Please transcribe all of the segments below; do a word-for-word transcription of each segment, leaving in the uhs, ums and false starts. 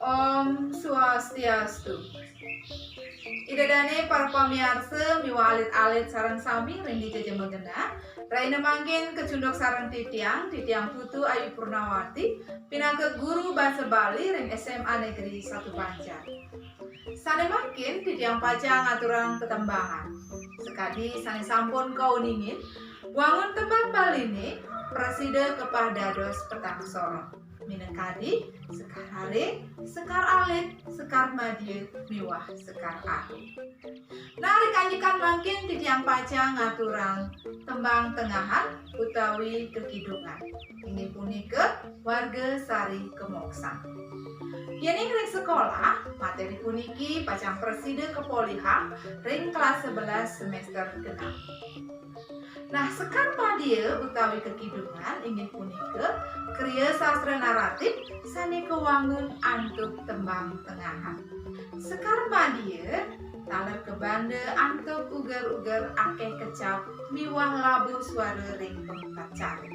Om Swastiastu. Ida dane para pamiarsa miwah alit-alit sareng sami ring dija ja magenah. Rahina mangkin kacunduk sareng titiang, titiang Putu Ayu Purnawati, pinaka guru basa Bali ring S M A Negeri Satu Banjar. Sane mangkin titiang pacang ngaturang tetembangan. Sakadi sane sampun kauningin, wangun tembang Baline prasida kepah dados petang sorong. Minakadi Sekar Raring, Sekar Alit, Sekar Madya, miwah Sekar Agung. Nah, ri kanjekan mangkin titiang pacang ngaturang tembang tengahan utawi kekidungan. Inggih punika Warga Sari Kamoksan. Yening ring sekolah, materi puniki pacang prasida kapolihang ring kelas sebelas semester genep. Nah, Sekar Madya utawi kekidungan inggih punika kriya sastra naratif sane kawangun antuk tembang tengahan. Sekar Madya taler kabanda antuk uger-uger akeh kecap miwah labuh suara ring pangkat cara.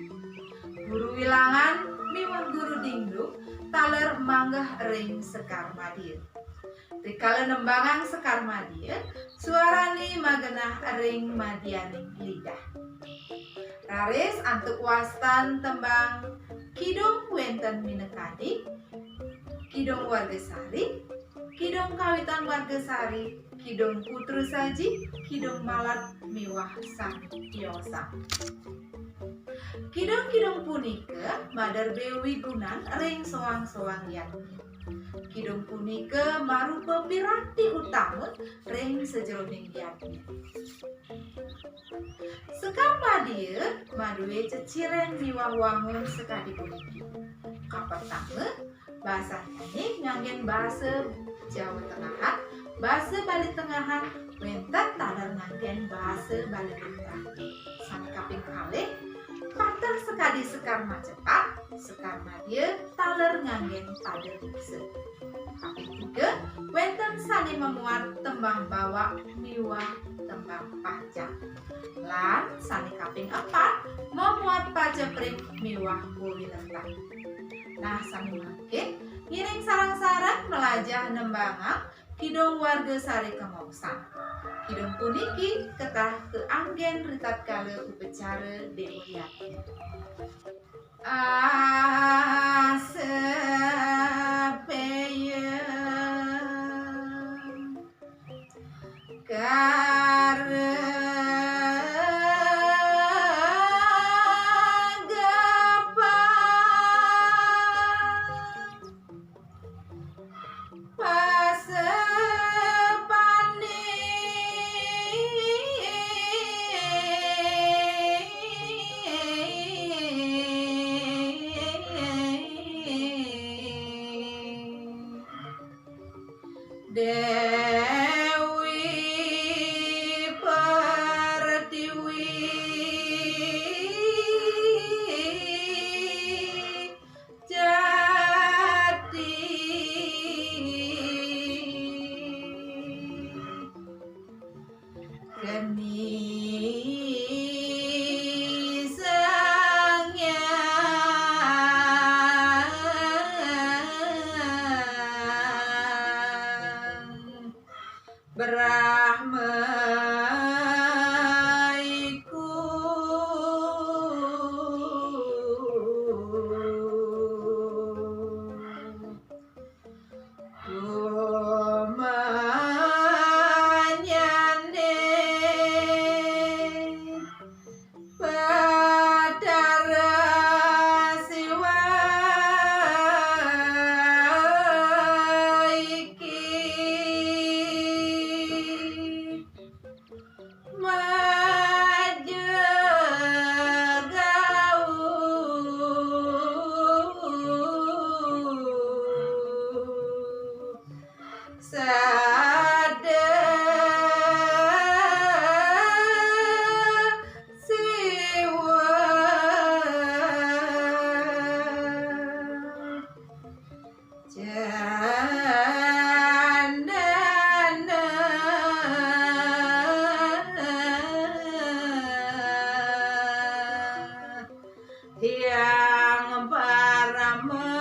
Guru wilangan miwah guru dingdung taler manggeh ring Sekar Madya. Rikala nembangang Sekar Madya, suarane magenah ring madyaning lidah. Raris antuk wastan tembang kidung wenten minakadi, Kidung Warga Sari, Kidung Kawitan Warga Sari, Kidung Putra Saji, Kidung Malat miwah sane tiosan. Kidung-kidung punika maderbe wigunan ring soang-soang yadnya. Kidung punika marupa piranti utama ring sajeroning yadnya. Sekar Madya madue ceciren miwah wangun sakadi puniki. Kapertama, basanyane nganggen basa Jawa Tengahan, basa Bali Tengahan, wenten taler nganggen basa Bali Lintang. Sane kaping kalih, pateh sakadi Sekar Macepat, Sekar Madya taler nganggen pada diksa. Kaping tiga, wenten sane mamuat tembang bawak miwah tembang panjang. Lan sane kaping epat, mamuat pajapring miwah wewilentang. Nah, sane mangkin, ngiring sareng-sareng malajah nembangang Kidung Warga Sari Kamoksan. Kidung puniki ketah kaanggen ritatkala upacara Dewa Yadnya. Asepeya karegepan pasepane. Dewi Pertiwi jati. Geni Sang Hyang Brahma iku. Tumanyane Batara Siwa iki. Masiwa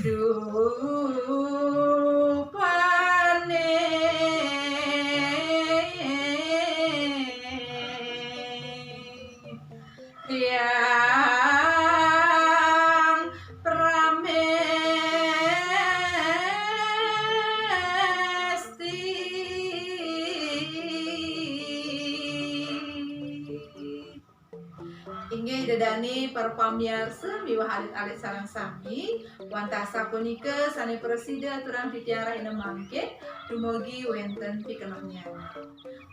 dupane tiang pramesti. Inggih Ida dane para pamiarsa miwah alit-alit sareng sami, wantah sapunika sane prasida aturang titiang rahina mangkin, dumugi wenten pikenengan.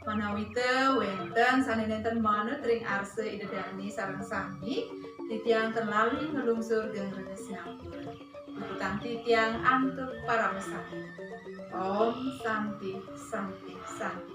Manawita wenten sane nenten manut ring arsa Ida dane sareng sami, titiang ten lali nglungsur geng rena sinampura. Puputang titiang antuk parama santi. Om Santi, Santi, Santi.